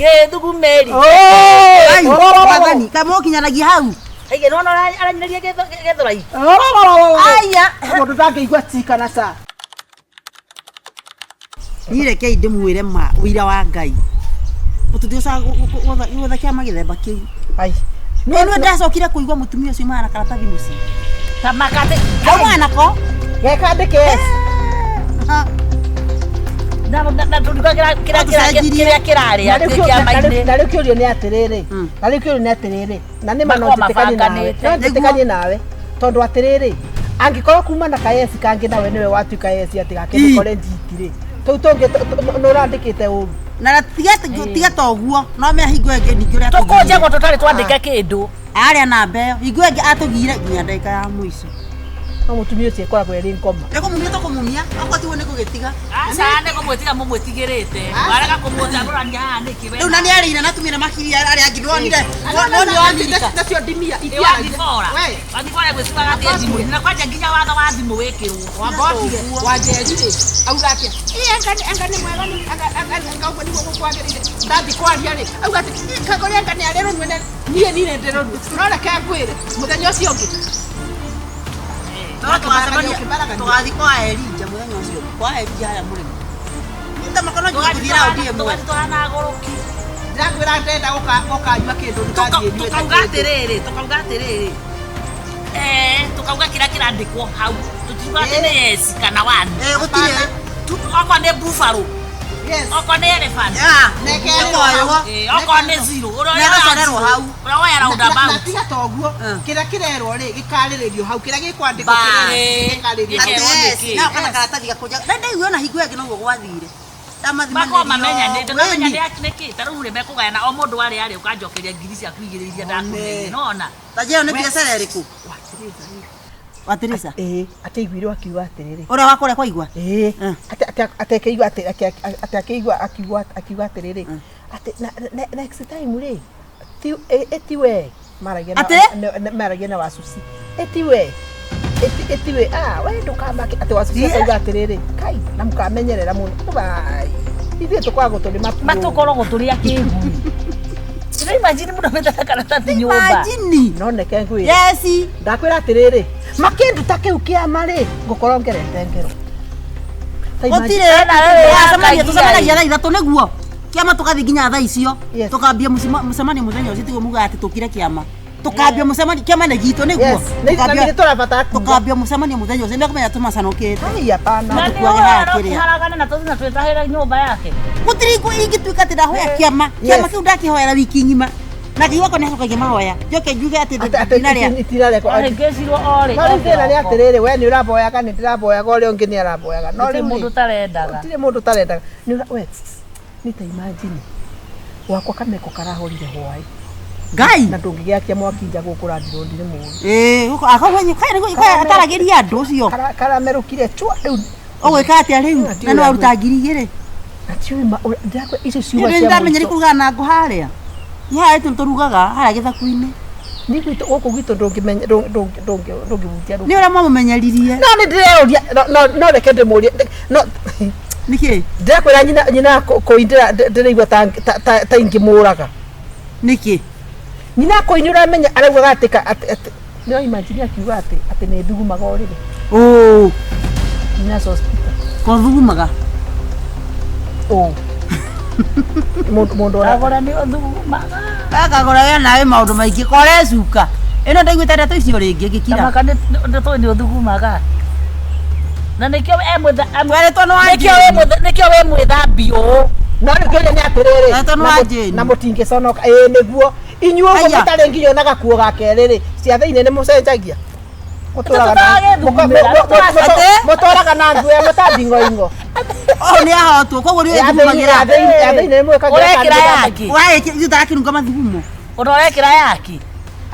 Gĩthugumĩri. Ai, Mwathani, kaĩ mũkinyanagia hau? Aige nĩwona aranyĩrĩria gĩthũrai. Aya. Mũndũ ndangĩigua ti kana ca. Niĩ rekei ndĩmwĩre ma ũira wa Ngai. Tũtiũcaga gwetha kĩama gĩthemba kĩu. Ai. No nĩ ndacokire kũigua mũtumia ũcio umaga na karatathi mũciĩ. Ta makate. Kauma nako? Gekandĩke yes. Na na tũriuga kĩrĩa Atũcenjirie. kĩrĩa kĩrarĩa Na rĩu kĩ kĩũria- kĩama-inĩ. na rĩu kĩũria nĩ atĩrĩrĩ Mm. na rĩu kĩũria nĩ atĩrĩrĩ na nĩ ma no Makoragwo njĩtĩkanie nawe mabanganĩte. no njĩtĩkanie nawe tondũ atĩrĩrĩ angĩkorwo kuma na kayesi kangĩ nawe nĩwe watuĩka yesi atĩ gake Ii. nĩkore njiti rĩ tũu tũngĩ nĩ ũrandĩkĩte ũru Na tiga tiga ta ũguo no me hingo ĩngĩ ningĩ ũrĩa Tũkũnjagwo tũtarĩ twandĩka kĩndũ. Arĩa namba ĩyo hingo ĩngĩ atũgire nginya ndagĩka ya mũico. No mũtumia ũcio ĩkoragwo ĩrĩ ngoma. Nĩ kũmumia tũkũmumia okorwo tiguo nĩ kũgĩtiga. Aca nĩ kũmwĩtiga mũmwĩtigĩrĩte. Warega kũmũcagũrania haha nĩkĩ we? Rĩu na nĩ arĩire na atumia na makiria arĩa angĩ ndwonire. Wonire wanirika. Nacio ndimia Wathibora. Wathibora gwĩciwaga atĩ thimũ-inĩ. Na kwanja nginya watho wa thimũ wĩkĩrwo. Wambotigire wanjeri rĩ auga atĩa ĩ anga nĩ anga nĩ mwega nĩ anga anga anga ũguo nĩguo gũkwagĩrĩire ndathi kwaria rĩ auga atĩ "Ĩ, kagũrĩ anga nĩ arĩ rũnue na niĩ niĩ ndĩrũnue no reke ngwĩre mũthenya ũcio ũngĩ No tũgacemania tũgathiĩ kwa Elija mũthenya ũcio kwa Elija harĩa mũrĩmi. Nĩ ta makono nginya gũthiĩ raundi ĩmwe. Tũgathiĩ tũhana agũrũki. Ndĩrakwĩra ndĩrenda gũka gũkanyua kĩndũ ndĩrathiĩ nyuĩte Tũkauga kĩndũ. atĩrĩrĩ, tũkauga atĩrĩrĩ. Eh, tũkauga kĩrĩa kĩrandĩkwo hau. Tũtiuga atĩ nĩ yes kana one. Eh, gũtirĩ. Okorwo nĩ buffalo, Yes. okorwo nĩ elephant. Ah, Nekerwo nĩkoywo. hau. Eh, okorwo nĩ zero. Ũrĩa Na woya ĩgacorerwo zero, hau. Ũrĩa woya Na- round na- na about. tiga ta ũguo Mm. kĩrĩa kĩrerwo rĩ gĩkarĩrĩrio hau kĩrĩa gĩkwandĩkwo Ba. kĩrerwo gĩkarĩrĩrio hau. Gĩkerwo Yes, nĩkĩ? na kana karatathi gakũnja. Na ndaigua ona hingo ĩngĩ noguo gwathire. Makorwo mamenya nĩ ndũramenya Ndamathimanirio. nĩ nĩkĩ ta rĩu rĩ mekũgayana o mũndũ arĩa arĩ ũkanjokeria ngiri ciaku igĩrĩ iria ndakũneire nona Ta njĩra nĩ biacara ĩrĩkũ? Wa Teresa. Ĩĩ, atĩ aiguirwo akiuga atĩrĩrĩ Ũrĩa wa kũrĩa kwa igwa? Ĩĩ, Mm. atĩ- atĩ- atĩ akĩigua atĩ- atĩ- atĩ akĩigua akiuga akiuga atĩrĩrĩ atĩ na- na- next time rĩ ti ĩ- ĩti we maragia na- Atĩ? maragia na wacuci ĩti we ĩti- ĩti we ah we ndũkamake atĩ wacuci Yeah. akauga atĩrĩrĩ kai na mũkamenyerera mũno bai ithuĩ tũkoragwo tũrĩ mapuũ matũkoragwo tũrĩ akĩgu Ĩno imagine mũndũ ametaga karatathi nyũmba Imagine. no neke ngwĩre Yes. ndakwĩra atĩrĩrĩ makĩnduta kĩu kĩama rĩ ngũkorwo ngerete ngero Ta imagine- Gũtirĩ. Na wewe Tũgacemania yakagia tũcemanagia thaa ithatũ nĩguo. Kĩama tũgathiĩ nginya thaa icio. Yes. Tũkambia mũcemanio mũthenya ũcio tiguo mugaga atĩ tũkire kĩama. Tũkambia mũcemanio kĩama nĩ gitũ nĩguo. Yes, nĩ na nĩ tũrabatara kuga. Tũkambia mũcemanio mũthenya ũcio nĩmekũmenya tũmacanũkĩte. Ai, hapana. na nĩ tũkuage haha kĩrĩa. ũrarogana na tũthiĩ na twĩtahĩre nyũmba yake Gũtirĩ hingo ingĩtuĩka atĩ ndahoya kĩama. Kĩama Yes. kĩu ndakĩhoera wiki ng'ima. Na ngĩigua ko nĩacokagia mahoya. Njoke njuge atĩ Atĩ- atĩ ndinarĩa. itinarekwo. ahĩngĩcirwo o rĩ No rĩu thĩna nĩ atĩrĩrĩ we nĩ ũraboyaga nĩ ndĩraboyaga ũrĩa ũngĩ nĩ araboyaga no gũtirĩ rĩu mũndũ rĩ, ũtarendaga gũtirĩ mũndũ ũtarendaga Nĩ ũra- we, tss, nĩ ta imagine gwakwa kameko karahorire hwaĩ Ngai. na ndũngĩgĩakia mwaki nja gũkũ randirondi nĩ mũũru Ĩĩ, gũkũ akauga nyĩ ataragĩria andũ ũcio. Karamerũkire chwa rĩu Ũgwĩka atĩa rĩu? Na nĩ waruta 2000. na tiũĩ ma- ũrĩa- ndĩrakwĩra icio ciugo Nĩ cia ndamenyeri mũico. kũruga na ngũ harĩa. Nĩ harĩa tũ tũrugaga harĩa gĩthaku-inĩ. Nĩ gwitũ gũkũ gwitũ ndũngĩmenya ndũngĩhutia Nĩ ũrĩa mwamũmenyeririe. no nĩ ndĩreyũria no- no- no reke ndĩmũrie no Nĩkĩ? ndĩrakwĩra nyina nyina kũi ndĩraigua ta ta- ta ingĩmũraga Nĩkĩ? nyina kũi nĩ ũramenya araugaga atĩ ka- atĩ atĩ no imagine akiuga atĩ atĩ nĩ thugumaga ũrĩrĩ Ũũ, nyina hospital kothugumaga. ũ mũndũ mũndũ ũra agora nĩ ũthugumaga Gakagũra we nawe maũndũ maingĩ kore cuka. Ĩno ndaiguĩte ndeto icio rĩngĩ ngĩkira. tamaka nĩ tũĩ nĩ ũthugumaga na nĩkĩo e mwĩtha- e- Tweretwo nĩ wa nĩkĩo wĩ mwĩtha- nĩkĩo wĩ mwĩthambi ũũ no rĩu kĩũria nĩ atĩrĩrĩ Etwo nĩ na wa mũ- Jane. na mũtingĩconoka ĩĩ nĩguo inyuĩ ũguo Aya. mũtarĩ nginya ona gakuo ga kerĩ rĩ ciathĩ-inĩ nĩ mũcenjagia Mũtũraga na- Tũtũragĩthugumĩra, Atĩ? mũtũraga na nguo mũtambing'oing'o Ũũ nĩ ahotwo koguo nĩ ũthugumagĩra. yathĩ-inĩ nĩ mwĩkagĩra ũrekĩra kana yaki Waĩ ithuĩ tarakĩnunga mathugumo. ũndũ ũrekĩra yaki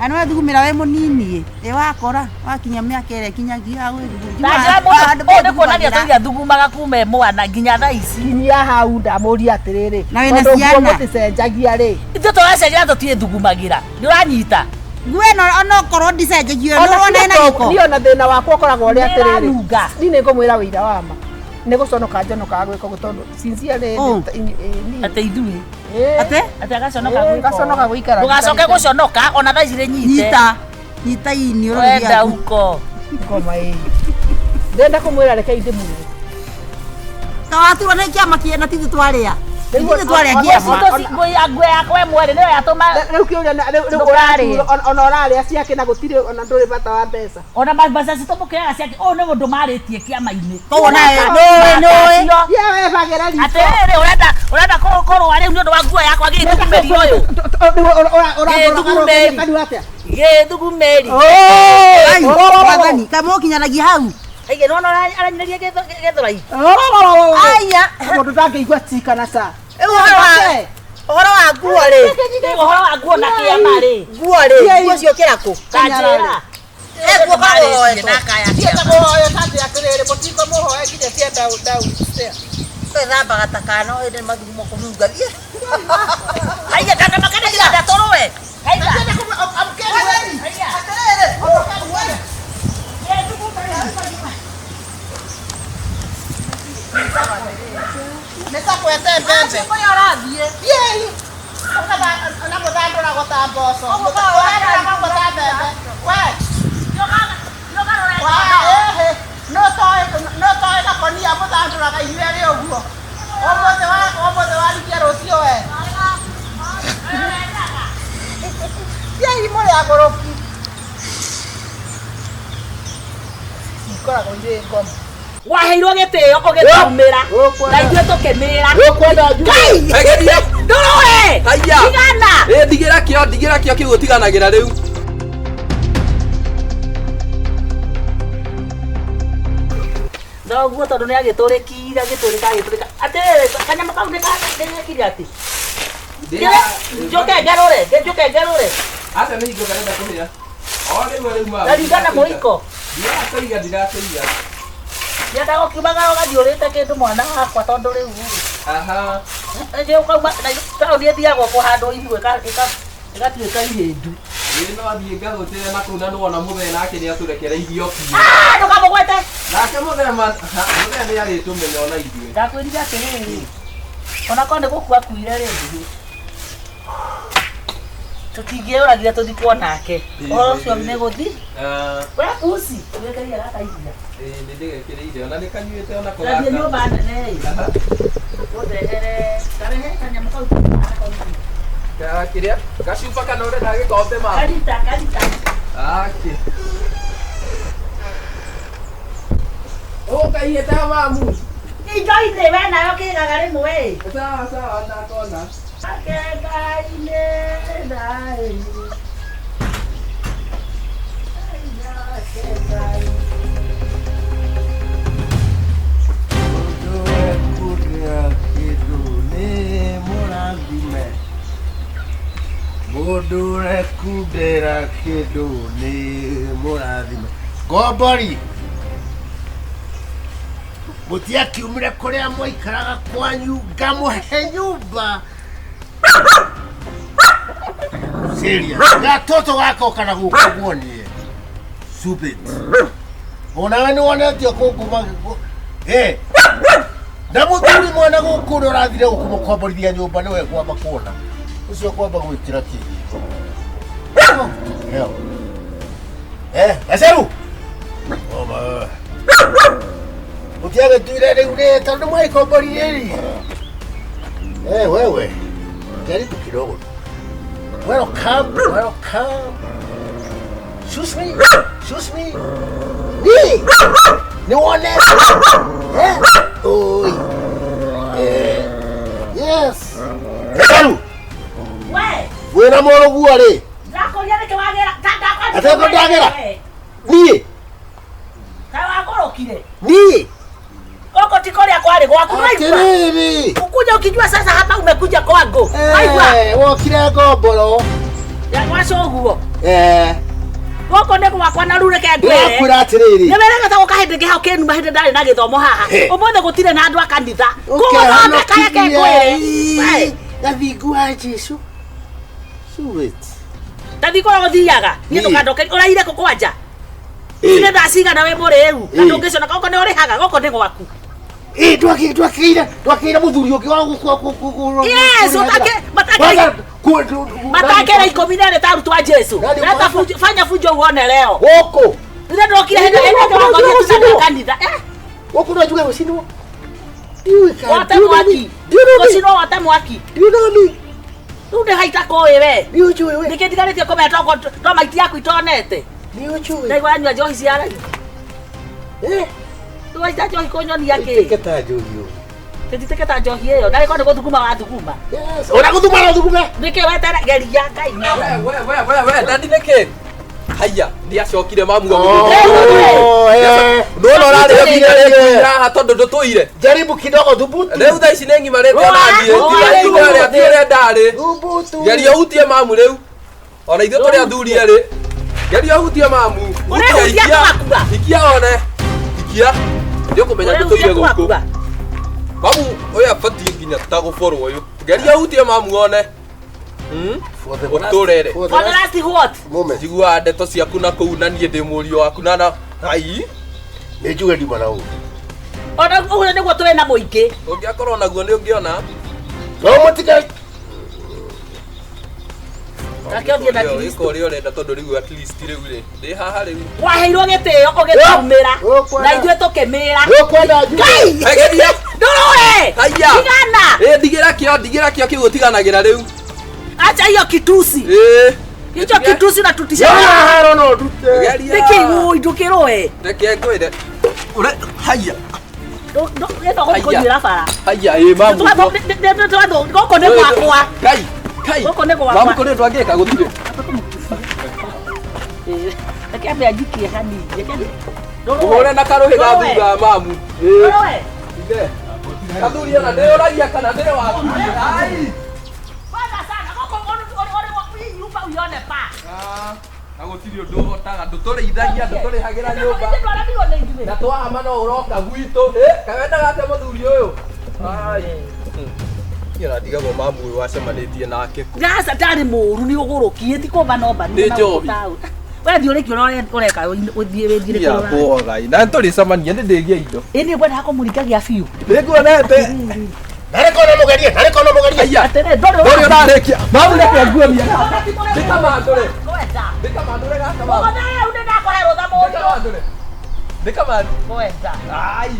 Ana wathugumĩra wĩ mũnini ĩ wakora wakinya mĩaka ĩrĩa ĩkinyagia na njĩra mũndũ ũũ nĩ kuonania tũiria thugumaga kuma e mwana nginya thaa ici nginyia hau ndamũria atĩrĩrĩ Na wĩna tondũ nguo ciana. mũticenjagia rĩ ithuĩ tũracenjera tũtiĩthugumagĩra nĩ ũranyita Nguo ĩno onokorwo ndicenjagio nĩ Ona ũrona ĩna tiga gĩko. niĩ ona thĩna wakwa ũkoragwo ũrĩ Nĩ atĩrĩrĩ ĩranunga. niĩ nĩ ngũmwĩra wĩira wa ma Nĩ gũconoka njonokaga gwĩka ũguo tondũ sincerely Oh. Atĩ ithuĩ Atĩ? Atĩ agaconoka gwĩka. Ngaconoka gũikara. Ndũgacoke gũconoka ona thaa ici rĩnyite. Nyita. Nyita ini Wenda huko. Ngoma ĩĩ. Ndĩrenda kũmwĩra reke ndĩmwĩre. Tawaturwo nĩ kĩama kĩena tithi twarĩa. Ithuĩ twarĩa kĩama. Nguo yakwa ĩmwe rĩ nĩyo yatũma Rĩu kĩũria rĩu Ndũkarĩe. ona ũrarĩa ciake na gũtirĩ ona ndũrĩ bata wa mbeca. Ona mbeca citũmũkĩraga ciake ũyũ nĩ mũndũ marĩtie kĩama-inĩ. Koguo nawe nũĩ nũĩ. Ye webagĩra riko. Atĩrĩrĩ ũrenda ũrenda kũrũa rĩu nĩ ũndũ wa nguo yakwa gĩthugumĩri ũyũ. Gĩthugumĩri. Ũragũra atĩa? Gĩthugumĩri. Ai, Mwathani, kamũkinyanagia hau. Aige nĩwona aranyinĩria gĩthũrai. Aya. Mũndũ ndangĩigua ti kana ca. Rĩu ũhoro wa ũhoro wa nguo rĩ. Ũhoro wa nguo na kĩama rĩ. Nguo rĩ, nguo ciokĩra kũ? Kanjĩra. Eh, nguo kũhoetwo. Thiĩte kũhoya atĩ atĩrĩrĩ mũtikũmũhoe nginya cia downstairs. Twethambaga ta kana o hĩndĩ mathugumo kũnunga. Thiĩ. Aiga kana makana kĩrenda tũrũe. Aiga. Nĩtakwete mbembe. Kũrĩa ũrathiĩ. Thiĩi. Na mũthandũragwo ta mboco. Mũthandũragwo ta mbembe. We. Wa, ĩhĩ. No toĩ gakonia mũthandũraga inyuĩ erĩ ũguo. Ũmũthĩ wa ũmũthĩ warikia rũciũ we. Thiĩi mũrĩ agũrũki. Ikoragwo irĩ ngoma. Waheirwo gĩtĩo ũgĩtumĩra na ithuĩ tũkĩmĩra. Ũkwenda njuge. Egeria. Ndũrũe. Haiya. Tigana. Ĩ ndigĩra kĩo, ndigĩra kĩo kĩu ũtiganagĩra rĩu. Thoguo tondũ nĩ agĩtũrĩkire agĩtũrĩka agĩtũrĩka. Atĩrĩrĩ kanyamũ kau nĩ gekire atĩ. Njũke ngerũre, njũke ngerũre. Aca nĩ hingo karenda kũhĩa. O rĩu rĩu ma. Ndaringana mũiko. Ndirakũiga ndirakũiga. Ndienda gũkiumaga ũgathiĩ ũrĩte kĩndũ mwana wakwa tondũ rĩu rĩ. Aha. Nĩ ũkauma na taũni ĩthiagwo kũhandwo ihu ĩgatuĩka ihĩndu. Ĩ no athiĩ ngagũtĩre na kũu na nĩwona mũthee nake nĩ atũrekereirio biũ. Ah, ndũkamũgwete. Nake mũthee ma mũthee nĩ arĩtũmenya ona ithuĩ. Ndakwĩrire atĩrĩrĩ, ona korwo nĩ gũkua akuire rĩ, tũtingĩũragire tũthikwo nake. Ũhoro ũcio nĩ gũthi. Ah, We uci, wĩkĩrĩire gaka iria. ĩ nĩ ndĩgekĩrĩire ona nĩ kanyuĩte ona Ndathiĩ nyũmba nene ĩ. Aha. Ũndehere, karehe kanyamũ kau gaka iria. Kĩrĩa? Gacuba kana ũrenda gĩkombe ma? Karita, karita. Ake. Ũkaihĩte mamu. Indo-inĩ we nayo kĩgaga rĩmwe ĩ. Sawa sawa ndakona. Ake Ngai-inĩ naĩ. Ake Ngai. Mũndũ wekũrĩa kĩndũ nĩ mũrathime. Mũndũ ũrekundĩra kĩndũ nĩ mũrathime. Ngombori mũtiakiumire kũrĩa mwaikaraga kwanyu ngamũhe nyũmba. Serious. Gatoto gakoka na gũkũ guonie. Stupid. Onawe nĩ wonetio kũnguma Eh. Na mũthuri mwana gũkũ ũrĩa ũrathire gũkũmũkomborithia nyũmba nĩwe kwamba kuona. Ũcio kwamba gwĩkĩra kĩhingo. Heo. Eh, Gaceru. Oma. Mũtiagĩtuire rĩu rĩ tondũ mwaikomboririe rĩ. Eh, wewe. Jaribu kidogo. Welcome, welcome. Excuse me. Excuse me. Ni. Ni wone. Eh? Oi. Eh. Yes. Gaceru. We, Wĩna mũrũguo rĩ. ndakũria nĩkĩ wagĩra? Ta ndakwanjia Atĩ ngo ndagĩra? Niĩ. Ta wagũrũkire. Niĩ. Gũkũ ti kũrĩa kwarĩ gwaku waigua. Atĩrĩrĩ. Ukuja ukijua sasa hapa umekuja kwangu. Waigua. Eh, wokire ngomboro. Ya gwacoguo. Eh. Gũkũ nĩ gwakwa na rĩu reke ngwĩre. Ndĩrakwĩra atĩrĩrĩ. Nĩ werega ta gũka hĩndĩ ĩngĩ hau kĩnuma hĩndĩ ndarĩ na gĩthomo haha. He. Ũmũthĩ gũtirĩ na andũ a kanitha. Koguo thondeka reke ngwĩre. We, Gathingu wa Jesu. Sweet. Tathi kũrĩa ũthiaga. Niĩ Niĩ. ndũkandoke ũraire kũ kwanja. Ĩ. Nĩ thaa cigana wĩ mũrĩu. Na Ĩ. ndũngĩconoka gũkũ nĩ ũrĩhaga gũkũ nĩ gwaku. Ĩ twakĩire twakĩire mũthuri ũngĩ wa gũkũ. Yes, utake matakera 12 ta arutwo a Jesu. Leta fujo, fanya fujo uone leo. Gũkũ. Rĩrĩa ndokire hĩndĩ ĩrĩa ndĩrakoria tũcaga kanitha. Eh, Gũkũ no njuge gũcinwo. Ndiũĩ kana- wote mwaki. Do you know me? Gũcinwo wote mwaki. Do you know me? Rĩu ndĩ haita kũĩ we. Nĩ ũnjũĩ we? Nĩkĩ ndigarĩtie kũmenya toko to maiti yaku itonete. Nĩ ũnjũĩ? Ndaigua yanyua njohi cia raithi. Eh? Ndũgaita njohi kũnyonia kĩ? Ĩtĩke ta njohi ũguo. Tũtitĩke ta njohi ĩyo. Narĩ korwo nĩ gũthuguma wathuguma. Yes. Ona gũthuma no thugume. Nĩkĩ wetere geria Ngai. We we we we dadi nĩkĩ? Haiya, ndiacokire mamu Oh, eh. Nona ũrarĩ nginya haha tondũ ndũtũire. Jaribu kidogo thubutu. Rĩu thaa ici nĩ ng'imarĩte ona niĩ Rũa, tiga ũrĩa ti ũrĩa ndarĩ. Thubutu. Geria ũhutie mamu rĩu. Ona ithuĩ tũrĩ athuri erĩ. Geria ũhutie mamu. Ũrehutia Ikia. twakua. Ikia one. Ikia. Nĩũkũmenya ndũtũire gũkũ. Mamu ũyũ abatiĩ nginya ta gũborwo ũyũ. Geria ũhutie mamu one. For the last- Ũtũrere. for the For the last last what? moment. Njiguaga ndeto ciaku na kũu na niĩ ndĩ mũriũ waku na na ai. Nĩ njuge nduma na ũũ. Ona ũguo nĩguo tũrĩ na mũingĩ. Ũngĩakorwo naguo nĩ ũngĩona. No mũtige. Reke ũthiĩ na Kristo. Ĩka ũrĩa ũrenda tondũ rĩu at least rĩu rĩ. Ndĩ haha rĩu. Waheirwo gĩtĩo ũgĩtũmĩra Ũkwenda- na ithuĩ tũkĩmĩra. Nĩũkwenda njuge. Ngai! Geria. Ndũrũe! Haiya. Tigana! Ĩ ndigĩra kĩo, ndigĩra kĩo kĩu ũtiganagĩra rĩu. Acha hiyo kitusi. Ĩ. Hicho kitusi na tutisha. Haro no ndute. Geria. Nĩkĩ ũĩ ndũkĩrũe? Reke ngwĩre. Ũre haiya. Ĩno gũthiĩ kũnyuĩra bara. Haiya ĩ mamu. Gũkũ nĩ gwakwa. Kai. Kai. Gũkũ nĩ gwakwa. Mamu kũrĩ ũndũ angĩka gũtirĩ. Reke ambe anjikie hanini. Reke ndũrũe. Ũhũre na karũhĩ ga Ndũrũe. thutha mamu. Ĩ. Ndũrũe. Ithe. Kathuri ona ndĩũragia kana ndĩ waku. Ai. Kwanza sana gũkũ ũrĩ hii nyumba uione pa. Ah, na gũtirĩ ũndũ ũhotaga ndũtũrĩithagia ndũtũrĩhagĩra nyũmba. Ithuĩ twaramirwo nĩ ithuĩ. Na twahama no ũroka gwitũ. Ĩ, kawendaga atĩa mũthuri ũyũ? Ai. Niĩ ona ndigagwo mamu ũyũ wacemanĩtie nake kũ. Gaca ndarĩ mũru nĩ ũgũrũkie ti kũmba nomba Nĩ njohi. We thiĩ ũrĩkie ũrĩa ũreka ũthiĩ wĩthiĩre kũrĩa ũrathiĩ. Ngai. Na nĩtũrĩcemania nĩ ndĩgie indo. Ĩ niĩ ngwendaga kũmũringagia biũ. Nĩnguonete. Narĩ kona mũgerie, narĩ kona mũgerie. Haiya. Atĩrĩ ndũrĩ Ndũrĩ ũrarĩkia. Mamu reke nguonie. Ndĩkamandũre. Kwenda. Ndĩkamandũre gaka mamu. Ũgũtha rĩu nĩndakũhe rũtha mũndũ. Ndĩkamandũre. Ndĩkamandũre. Kwenda. Ai.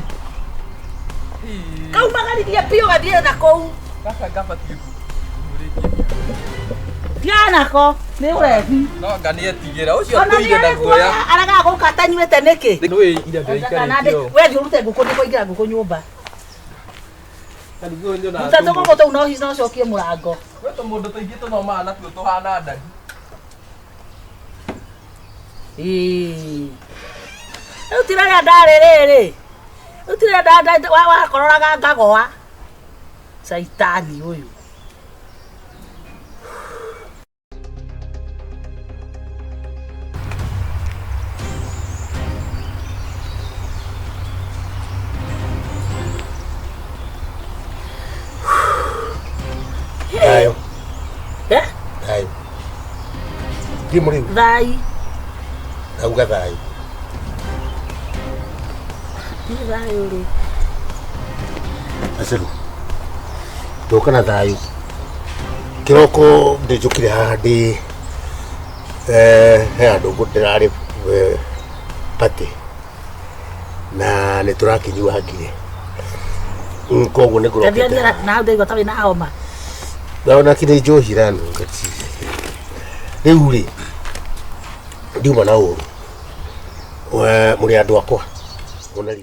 Kaumagaririe biũ gathiĩ na kũu. Gaka ngabatiĩ Tigana nako nĩ ũrebi. No anga nĩetigĩra ũcio Ona tũire na guoya. aragaga gũka atanyuĩte nĩkĩ? Nĩũĩ ira ndĩraikarĩtio. We thiĩ ũrute ngũkũ nĩkũingĩra ngũkũ nyũmba. Niguo nyonaga Ruta tũngũkũ tũu no hihi no ũcokie mũrango. Gwĩ tũmũndũ tũingĩ tũthomaga natuo tũhana ndagi. Ĩĩ. Rĩu ti rĩrĩa ndarĩ rĩrĩ. Rĩu ti rĩrĩa wakororaga ngagoa. Caitani ũyũ. Thayũ. Eh? Thayũ. Thiĩ mũrĩu. Thai. Ndauga thayũ. Nĩ thayũ rĩ. Gacerũ. Ndoka na thayũ. Kĩroko ndĩnjũkire haha ndĩ he handũ ndĩrarĩ party na nĩ tũrakĩnyuangire. Koguo nĩ Tabia ngũrokete. na hau ndaigua ta wĩna homa. Ndona kĩrĩ njohi iranunga ti. Rĩu rĩ ndiuma na ũru. Mũrĩ andũ akwa. Mũna